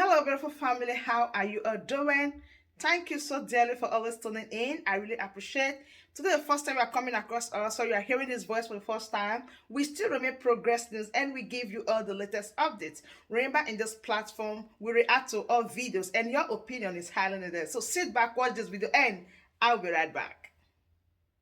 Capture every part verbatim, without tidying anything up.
Hello, beautiful family. How are you all doing? Thank you so dearly for always tuning in. I really appreciate. Today, the first time you are coming across us, so you are hearing this voice for the first time, we still remain Progress News and we give you all the latest updates. Remember, in this platform, we react to all videos and your opinion is highly needed. So sit back, watch this video, and I'll be right back.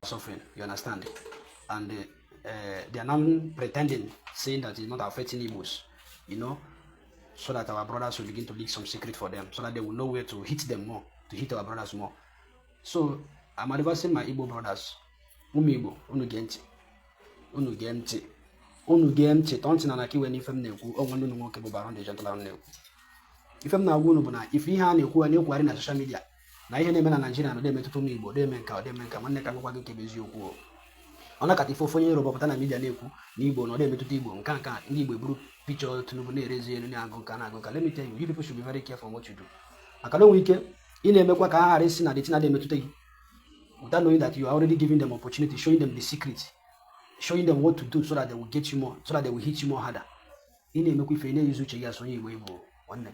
Suffering, you understand? And uh, uh, they are now pretending, saying that it's not affecting Igbos, you know, so that our brothers will begin to leak some secret for them, so that they will know where to hit them more, to hit our brothers more. So I'm advising my Igbo brothers, ụmụ Igbo, unu gee ntị, unu gee ntị, unu gee ntị, tọọ ntị na aka iwe n'ife m na-ekwu, onwe unu nwoke bụ Baron the Gentleman na-ekwu. Ife m na-agwa unu bụ na ife ihe a na-ekwu, a na-ekwugharị na social media, na ihe na-eme na Naịjirịa na ọ na-emetụta ụmụ Igbo, ọ na-eme nke a, ọ na-eme nke a, nwanne, ka m gwakwa gị nke bụ eziokwu o. Ọ nakata ife ofu onye Yoruba pụta na media na-ekwu na Igbo na ọ na-emetụta Igbo, nke a, nke a, ndị Igbo eburu picture Tinubu na-erezi elu, na-agụ nke a, na-agụ nke a. Let me tell you, you people should be very careful on what you do. Maka na o nwere ike ị na-emekwa ka ha ghara isi na the thing na-emetụta gị, without knowing that you are already giving them opportunity, showing them the secret, showing them what to do so that they will get you more, so that they will hit you more harder. Ị na-emekwa ife, ị na-eyuzu uche gị asụ onye Igbo ị bụ, nwanne.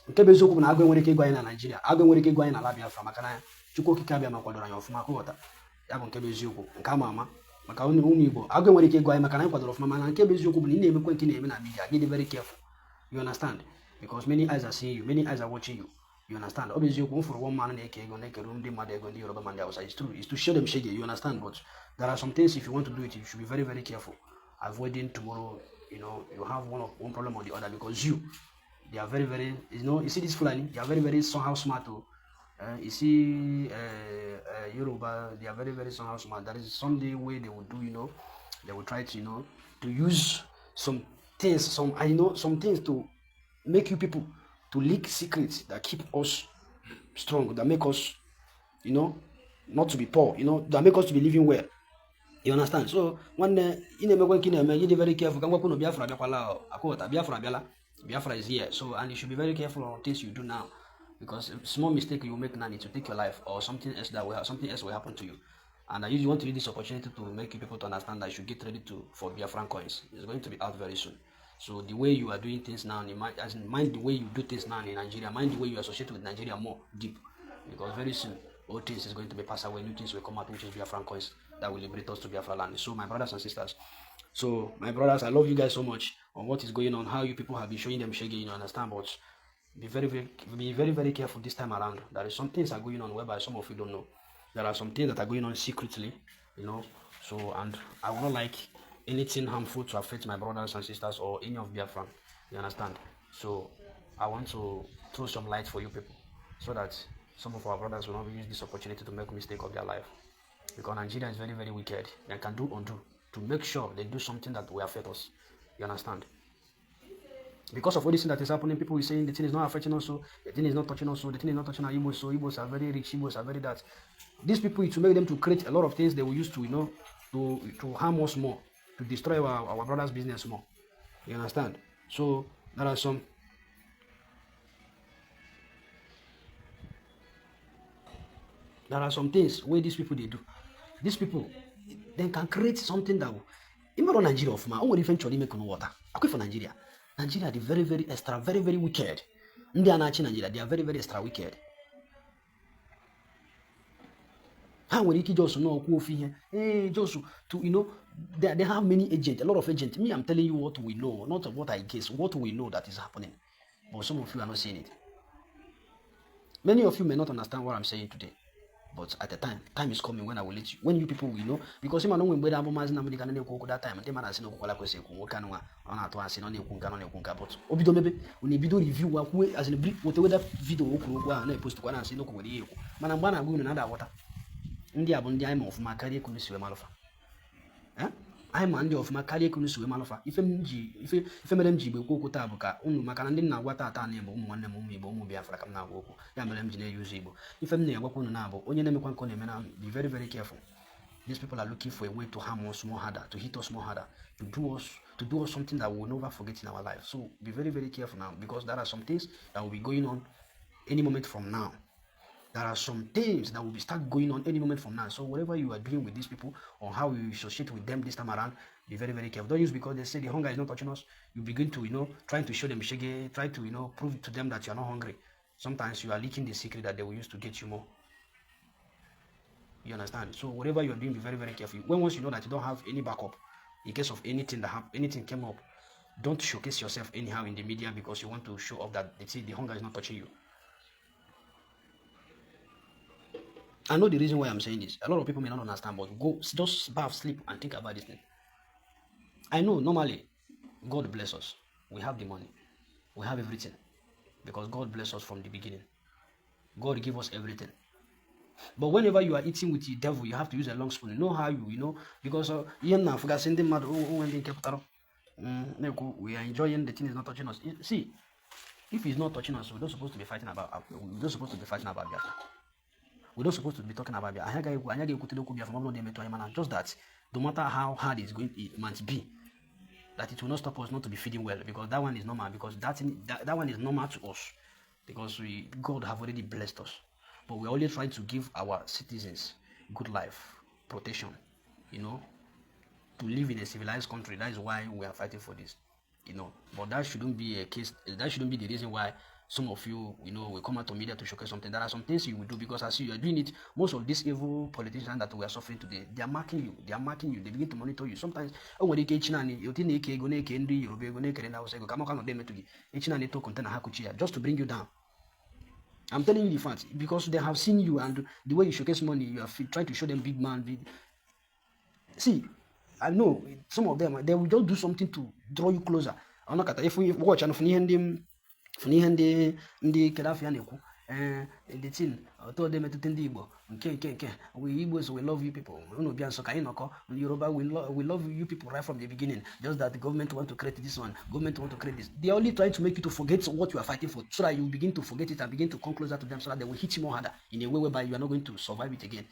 Nke bụ eziokwu bụ na agụ enwere ike ịgụ anyị na Naịjirịa, agụ enwere ike ịgụ anyị n'ala Biafra, maka na Chukwu Okike Abịama kwadoro anyị ọfụma, ka ị ghọta. Ya bụ nke bụ eziokwu, nke ama ama. Maka ụmụ ụmụ Igbo, agụ enwere ike ịgụ anyị maka na anyị kwadoro ọfụma, mana nke bụ eziokwu bụ na ị na-emekwa nke ị na-eme na media, gị dị very careful. You understand? Because many eyes are seeing you, many eyes are watching you. You understand? Ọ bụ eziokwu, m fụrụ one man na-eke ego, na-ekere ndị mmadụ ego, ndị Yoruba ma ndị Hausa. It's true. It's to show them shege, you understand? But there are some things, if you want to do it, you should be very, very careful. Avoiding tomorrow, you know, you have one of one problem or the other, because you, they are very, very, you know, you see this Fulani, they are very, very somehow smart o. Uh, you see, uh, uh, Yoruba, they are very, very somehow smart. There is something way they will do, you know, they will try to, you know, to use some things, some, I know, some things to make you people to leak secrets that keep us strong, that make us, you know, not to be poor, you know, that make us to be living well. You understand? So, nwanne, ị na-emekwa nke ị na-eme, you dey very careful. Ka m gwakwa unu, Biafra abịakwala o, ka ị ghọta, Biafra abịala. Biafra is here. So, and you should be very careful on things you do now, because a small mistake you make now, it will take your life, or something else that will, something else will happen to you. And I use, want to use this opportunity to make you people to understand that you should get ready to for Biafran coins. It's going to be out very soon. So the way you are doing things now, in mind, as in mind the way you do things now in Nigeria, mind the way you associate with Nigeria more deep, because very soon old things is going to be passed away, new things will come out, which is Biafran coins that will liberate us to Biafra land. So my brothers and sisters, so my brothers, I love you guys so much on what is going on, how you people have been showing them shege, you know, understand, but be very, very, be very, very careful this time around. There is some things are going on whereby some of you don't know. There are some things that are going on secretly, you know. So, and I would not like anything harmful to affect my brothers and sisters or any of Biafran. You understand? So, I want to throw some light for you people, so that some of our brothers will not use this opportunity to make mistake of their life. Because Nigeria is very, very wicked. They can do undo to make sure they do something that will affect us. You understand? Because of all this thing that is happening, people will saying the thing is not affecting us, so the thing is not touching us, so the thing is not touching our Igbos, so Igbos are very rich, Igbos are very that. These people, to make them to create a lot of things they will use to, you know, to, to harm us more, to destroy our, our brothers' business more. You understand? So there are some there are some things where these people they do. These people, they can create something that will, even on Nigeria of my own eventually make no water. I quit for Nigeria. Nigeria, they very, very extra, very, very wicked. Ndị a na-achị Nigeria, they are very, very extra wicked. Ha nwere ike just n'okwu ofu ihe. Eh, just to, you know, they, they have many agents, a lot of agents. Me, I'm telling you what we know, not what I guess, what we know that is happening. But some of you are not seeing it. Many of you may not understand what I'm saying today. But at the time, time is coming when I will let you, when you people will know. Because him alone when Abu Mazin America na-ekwu okwu that time, ndị mmadụ asị na okwukwala kwesị ekwu, nwoke anụnwa ọ na-atụ asị na ọ na-ekwu nke a, na ọ na-ekwu nke a, but o bido mebe, unu ebido review wa kwuo, as in brief, whatever that video o kwuru okwu ahụ na-epost kwa na-asị na o kwukwere ya ekwu. Mana mgbe a na-agwa unu na ada aghọta, ndị a bụ ndị anyị ma ọfụma karịa ka unu si wee malụfa. Eh? Anyị ma ndị ọfụma karịa ka unu si wee malụfa. Ife m ji, ife, ife mere m ji igbe ekwu okwu taa bụ ka unu, maka na ndị m na-agwa taa taa na-ebe ụmụ nwanne m, ụmụ Igbo, ụmụ Biafra ka m na-agwa okwu. Ya mere m ji na-eyi ụzọ Igbo. Ife m na-agwakwa unu na bụ onye na-emekwa nke ọ na-eme na, be very, very careful. These people are looking for a way to harm us more harder, to hit us more harder, to do us, to do us something that we will never forget in our life. So be very, very careful now, because there are some things that will be going on any moment from now. There are some things that will be start going on any moment from now. So whatever you are doing with these people or how you associate with them this time around, Be very, very careful. Don't use because they say the hunger is not touching us, you begin to, you know, trying to show them shege, try to, you know, prove to them that you are not hungry. Sometimes you are leaking the secret that they will use to get you more. You understand? So whatever you're doing, be very, very careful. When once you know that you don't have any backup, in case of anything that hap- anything came up, don't showcase yourself anyhow in the media because you want to show off that the, the hunger is not touching you. I know the reason why I'm saying this. A lot of people may not understand, but go s- just bath, sleep, and think about this thing. I know normally, God bless us. We have the money, we have everything, because God bless us from the beginning. God give us everything. But whenever you are eating with the devil, you have to use a long spoon. You know how you, you know, because uh, ihe m na-afụgasị ndị mmadụ o- o nwere ndị nke pụtara mm, na-ekwu, "We are enjoying, the thing is not touching us." You see, if it's not touching us, we're not supposed to be fighting about. We're not supposed to be fighting about Biafra. We're not supposed to be talking about Biafra. Anyị agaghị ekwu, anyị agaghị ekwutele okwu Biafra ma ọ bụrụ na emetụ anyị mana, just that no matter how hard it's going, it might be, that it will not stop us not to be feeding well, because that one is normal, because that, thing, that, that one is normal to us, because we, God have already blessed us. But we're only trying to give our citizens good life, protection, you know, to live in a civilized country. That is why we are fighting for this, you know. But that shouldn't be a case. That shouldn't be the reason why some of you, you know, will come out to media to showcase something. There are some things you will do because as you are doing it, most of these evil politicians that we are suffering today, they are marking you. They are marking you. They begin to monitor you. Sometimes, oh, when they catch nanny, you think they go na-eke ndị Yoruba ego, na-ekere ndị Hausa ego, ka maka na they metu gị. Echi na-eto container ha kuchi ya, just to bring you down. I'm telling you the fact, because they have seen you and the way you showcase money, you are fi- trying to show them big man. Big. See, I know some of them, they will just do something to draw you closer. Anakata, if we watch and funny handing, funny handing, the Gaddafi and eh, the thing, I told them to the Igbo, nke, nke, nke. We Igbos, we love you people. Unu bịa nso ka anyị nọkọ. Yoruba, we, lo- we love you people right from the beginning. Just that the government want to create this one. Government want to create this. They are only trying to make you to forget what you are fighting for, so that you begin to forget it and begin to come closer to them, so that they will hit you more harder in a way whereby you are not going to survive it again.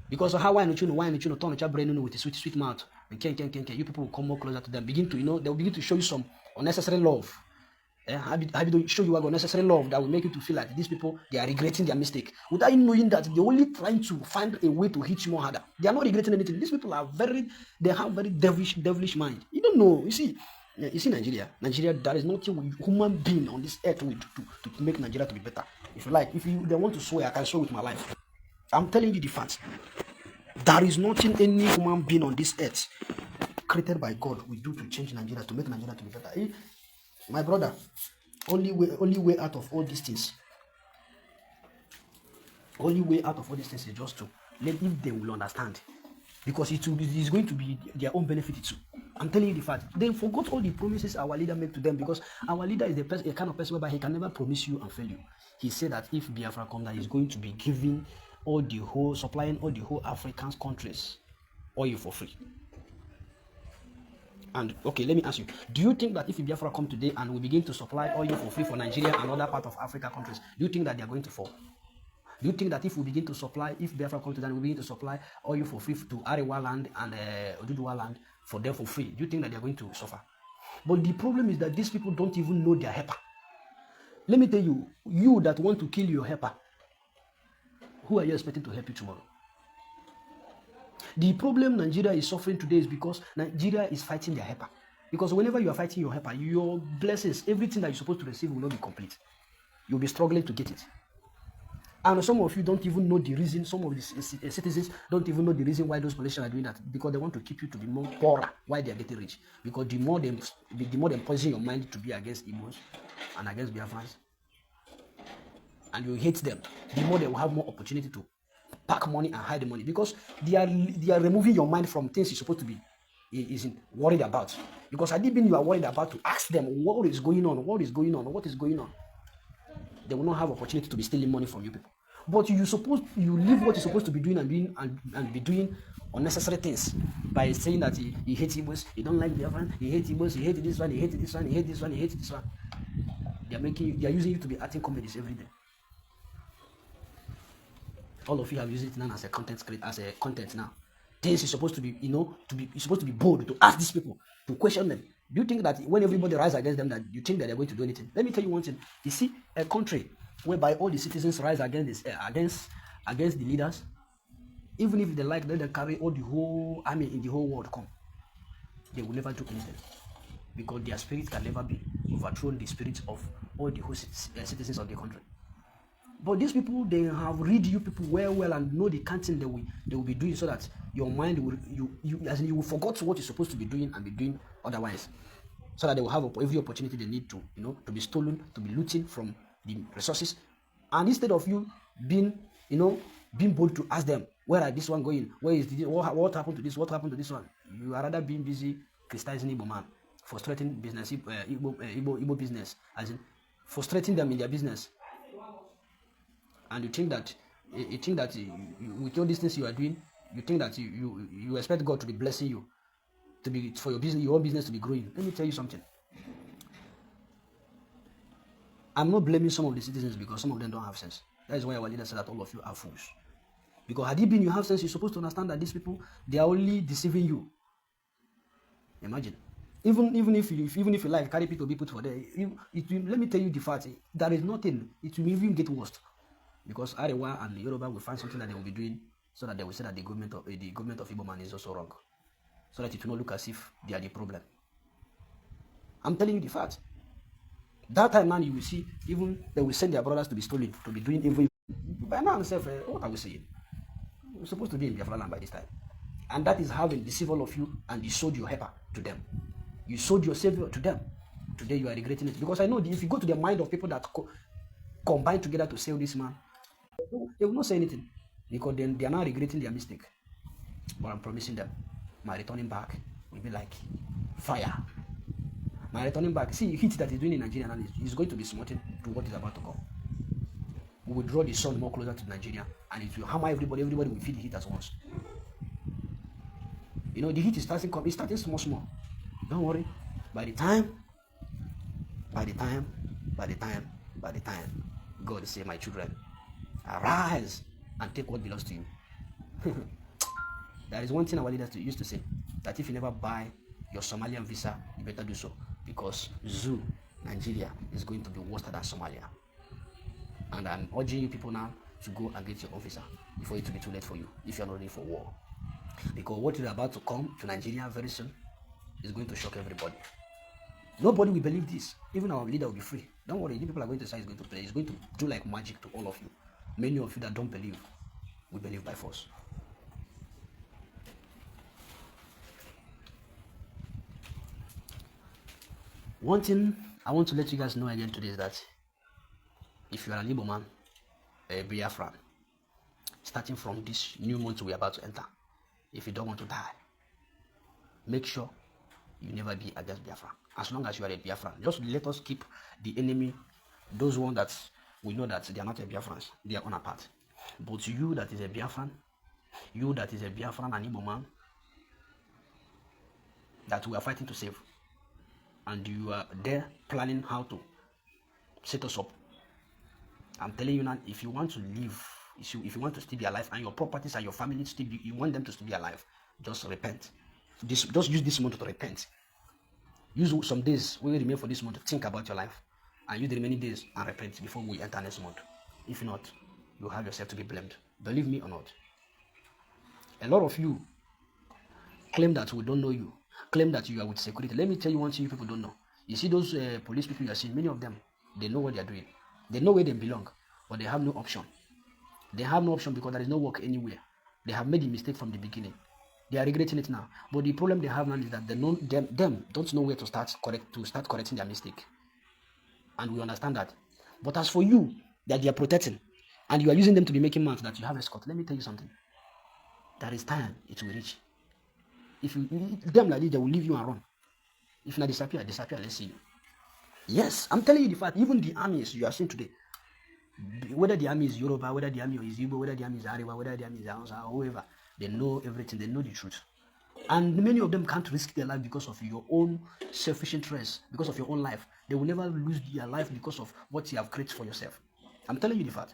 Because how why not you know, why not you know, turn your brain with a sweet, sweet mouth. And can, can, can, can. You people will come more closer to them. Begin to, you know, they'll begin to show you some unnecessary love. Eh, I be, I be to show you what unnecessary love that will make you to feel like these people, they are regretting their mistake without you knowing that they're only trying to find a way to hit you more harder. They are not regretting anything. These people are very, they have very devilish, devilish mind. You don't know. You see, eh, you see Nigeria. Nigeria, there is nothing we human being on this earth will do to, to make Nigeria to be better. If you like, if you they want to swear, I can swear with my life. I'm telling you the facts. There is nothing any human being on this earth created by God will do to change Nigeria, to make Nigeria to be better. Eh, my brother, only way, only way out of all these things, only way out of all these things is just to let if they will understand, because it will be, it's going to be their own benefit too. I'm telling you the fact. They forgot all the promises our leader made to them, because our leader is the pers- a kind of person whereby he can never promise you and fail you. He said that if Biafra come down, he's going to be giving all the whole, supplying all the whole African countries oil for free. And okay, let me ask you, do you think that if Biafra come today and we begin to supply oil for free for Nigeria and other part of Africa countries, do you think that they are going to fall? Do you think that if we begin to supply, if Biafra come today and we begin to supply oil for free to Arewa land and uh, Oduduwa land for them for free, do you think that they are going to suffer? But the problem is that these people don't even know their helper. Let me tell you, you that want to kill your helper, who are you expecting to help you tomorrow? The problem Nigeria is suffering today is because Nigeria is fighting their helper. Because whenever you are fighting your helper, your blessings, everything that you're supposed to receive will not be complete. You'll be struggling to get it. And some of you don't even know the reason, some of the ci- ci- citizens don't even know the reason why those politicians are doing that, because they want to keep you to be more poorer while they are getting rich. Because the more they, the more they poison your mind to be against Igbos and against Biafrans, and you hate them, the more they will have more opportunity to pack money and hide the money, because they are they are removing your mind from things you're supposed to be i- is in- worried about. Because had it been you are worried about, to ask them what is going on, what is going on, what is going on, they will not have opportunity to be stealing money from you people. But you suppose you leave what you're supposed to be doing and doing and, and be doing unnecessary things by saying that he, he hates Igbos, he don't like the other, he hates Igbos, he hates this one, he hates this one, he hates this one, he hates this one. They are making you, they are using you to be acting comedies every day. All of you have used it now as a content create as a content now. Things is supposed to be, you know, to be it's supposed to be bold to ask these people, to question them. Do you think that when everybody rise against them, that you think that they're going to do anything? Let me tell you one thing. You see, a country whereby all the citizens rise against this, uh, against against the leaders, even if they like, let them carry all the whole army in the whole world come. they will never do anything, because their spirit can never be overthrown the spirits of all the whole cit- uh, citizens of the country. But these people, they have read you people well, well, and know the kind thing they will, they will be doing, so that your mind will, you, you, as in, you will forget what you're supposed to be doing and be doing otherwise, so that they will have op- every opportunity they need to, you know, to be stolen, to be looting from the resources. And instead of you being, you know, being bold to ask them, "Where are this one going? Where is this? What, what happened to this? What happened to this one?" You are rather being busy criticizing Igbo man, frustrating business, uh, Igbo, uh, Igbo, Igbo business, as in frustrating them in their business. And you think that, you think that you, you, with all these things you are doing, you think that you, you, you expect God to be blessing you, to be, for your business, your own business to be growing. Let me tell you something. I'm not blaming some of the citizens, because some of them don't have sense. That is why our leader said that all of you are fools. Because had it been you have sense, you're supposed to understand that these people, they are only deceiving you. Imagine. Even, even if you, if, even if you like, carry P two B put for there, you, it will, let me tell you the fact, eh, there is nothing. It will even get worse. Because Arewa and Yoruba will find something that they will be doing, so that they will say that the government of, eh, the government of Igbo man is also wrong, so that it will not look as if they are the problem. I'm telling you the fact. That time, man, you will see, even they will send their brothers to be stolen, to be doing evil. By now, self, eh, what are we saying? We're supposed to be in Biafra land by this time. And that is how they deceive all of you, and you sold your helper to them. You sold your savior to them. Today you are regretting it. Because I know if you go to the mind of people that co- combine together to sell this man, they will not say anything, because then they are now regretting their mistake. But I'm promising them, my returning back will be like fire. My returning back, see, heat that is doing in Nigeria now is, is going to be smothered to what is about to come. We will draw the sun more closer to Nigeria, and it will hammer everybody. Everybody will feel the heat at once. You know, the heat is starting come. It's starting small, small. Don't worry. By the time, by the time, by the time, by the time, God say, "My children, arise and take what belongs to you." There is one thing our leaders used to say, that if you never buy your Somalian visa, you better do so, because zoo, Nigeria is going to be worse than Somalia. And I'm urging you people now to go and get your own visa before it will be too late for you, if you're not ready for war. Because what is about to come to Nigeria very soon is going to shock everybody. Nobody will believe this. Even our leader will be free. Don't worry, you people are going to say he's going to play. He's going to do like magic to all of you. Many of you that don't believe, we believe by force. One thing I want to let you guys know again today is that if you are an Igbo man, a Biafran, starting from this new month we're about to enter, if you don't want to die, make sure you never be against Biafra. As long as you are a Biafran, just let us keep the enemy, those ones that we know that they are not a Biafrans, they are on apart. But you that is a Biafran, you that is a Biafran and Igbo man that we are fighting to save, and you are there planning how to set us up. I'm telling you now, if you want to live, if you, if you want to still be alive, and your properties and your family still be, you want them to still be alive, just repent. This, just use this month to repent. Use some days wey remain for this month to think about your life, and use the remaining days and repent before we enter next month. If not, you have yourself to be blamed. Believe me or not, a lot of you claim that we don't know you, claim that you are with security. Let me tell you one thing you people don't know. You see those uh, police people you are seeing, many of them, they know what they are doing. They know where they belong, but they have no option. They have no option because there is no work anywhere. They have made a mistake from the beginning. They are regretting it now. But the problem they have now is that they know, them, them don't know where to start correct to start correcting their mistake. And we understand that. But as for you, that they are protecting, and you are using them to be making money, that you have escort. Let me tell you something. There is time it will reach. If you, you them like this, they will leave you and run. If not disappear, disappear. Let's see you. Yes, I'm telling you the fact. Even the armies you are seeing today, whether the army is Yoruba, whether the army is Igbo, whether the army is Arewa, whether the army is Hausa, or whoever, they know everything. They know the truth. And many of them can't risk their life because of your own selfish interest, because of your own life. They will never lose their life because of what you have created for yourself. I'm telling you the fact.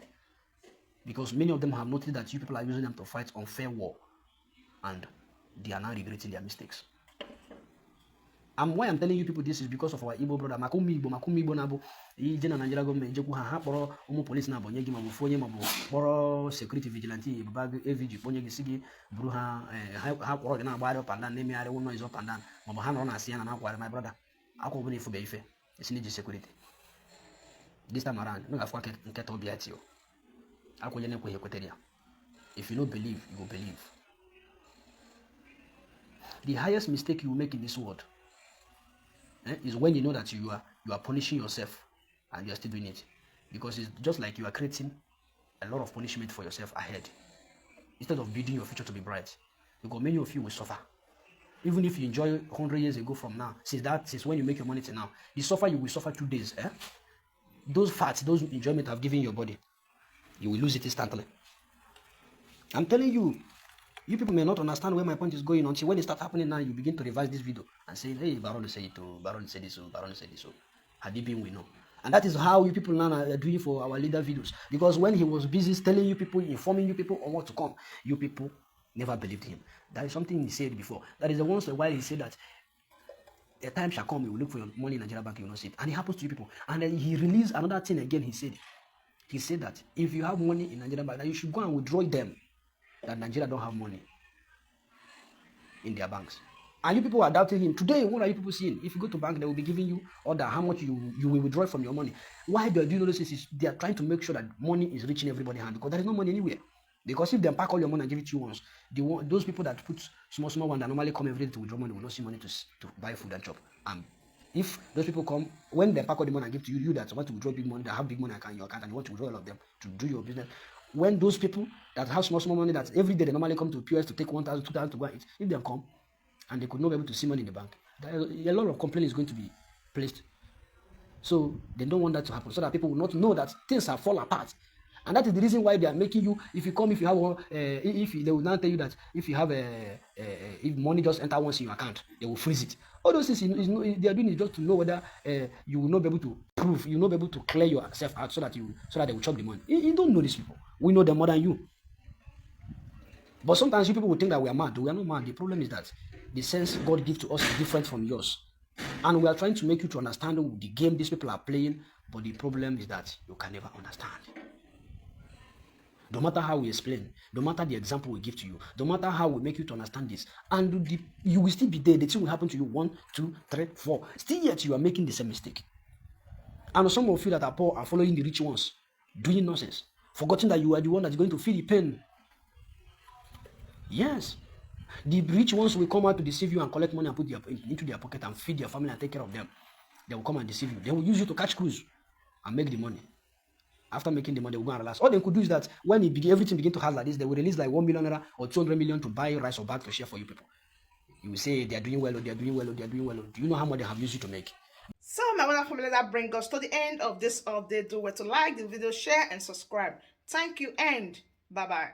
Because many of them have noticed that you people are using them to fight unfair war, and they are now regretting their mistakes. And why I'm telling you people this is because of our Igbo brother, Makumi Igbo, Makumi Igbo Nabo. Ije na Nigeria government, Jeku ha, ha kpọrọ ụmụ police na-abụ nye gị, maọbụ ofu onye, maọbụ kpọrọ security vigilante, Baba A V G kpọnye gị, si gị buru ha, eh, ha, ha kpọrọ gị na-agbagharị up and down, na-emegharị ụnọ is up and down, maọbụ ha nọrọ na asị ya na na-akwagharị, my brother. Akwa ọbụla ifu be ife, esi n'iji security. This time around, no ga-afụ nke, nke tọọ bịa tio. Akwa onye na-ekweghị ekwetere ya. If you no believe, you go believe. The highest mistake you make in this world, eh, is when you know that you are, you are punishing yourself and you are still doing it. Because it's just like you are creating a lot of punishment for yourself ahead. Instead of building your future to be bright, because many of you will suffer. Even if you enjoy hundred years ago from now, since that, since when you make your money to now, the suffer you will suffer two days, eh? Those fats, those enjoyment I've given your body, you will lose it instantly. I'm telling you, you people may not understand where my point is going until when it starts happening now, you begin to revise this video and say, "Hey, Baron said it, oh, Baron said this, oh, Baron said this, oh." Had it been, we know. And that is how you people now are doing for our leader videos. Because when he was busy telling you people, informing you people on what to come, you people never believed him. That is something he said before. That is the once in a while he said that a time shall come, you will look for your money in Nigeria bank, you will not see it. And it happens to you people. And then he released another thing again, he said. He said that if you have money in Nigeria bank, that you should go and withdraw them. That Nigeria don't have money in their banks. And you people are doubting him. Today, what are you people seeing? If you go to bank, they will be giving you order how much you, you will withdraw from your money. Why do you know this? Is they are trying to make sure that money is reaching everybody's hand because there is no money anywhere. Because if they pack all your money and give it to you once, the one, those people that put small, small one that normally come every day to withdraw money will not see money to, s- to buy food and chop. And if those people come, when they pack all the money and give to you, you that want to withdraw big money, that have big money account in your account, and you want to withdraw all of them to do your business, when those people that have small, small money that every day they normally come to P O S to take one thousand, two thousand to go and eat, if they come and they could not be able to see money in the bank, there, a lot of complaint is going to be placed. So they don't want that to happen so that people will not know that things have fall apart. And that is the reason why they are making you, if you come, if you have one, uh, if you, they will now tell you that if you have a, a, a, if money just enter once in your account, they will freeze it. All those things is, is no, they are doing it just to know whether uh, you will not be able to prove, you will not be able to clear yourself out so that you, so that they will chop the money. You, you don't know these people. We know them more than you. But sometimes you people will think that we are mad. We are not mad. The problem is that the sense God gives to us is different from yours. And we are trying to make you to understand the game these people are playing. But the problem is that you can never understand. No matter how we explain, no matter the example we give to you, no matter how we make you to understand this, and the, you will still be there. The thing will happen to you one, two, three, four. Still yet you are making the same mistake. And some of you that are poor are following the rich ones, doing nonsense, forgetting that you are the one that's going to feel the pain. Yes. The rich ones will come out to deceive you and collect money and put their, into their pocket and feed their family and take care of them. They will come and deceive you. They will use you to catch cruise and make the money. After making the money, they will go and relax. All they could do is that when it begin, everything begin to hard like this, they will release like one million naira or two hundred million to buy rice or bag to share for you people. You will say they are doing well, or they are doing well, or they are doing well. Do you know how much they have used you to make? So, my wonderful family, that brings us to the end of this update. Do well to like the video, share, and subscribe. Thank you, and bye bye.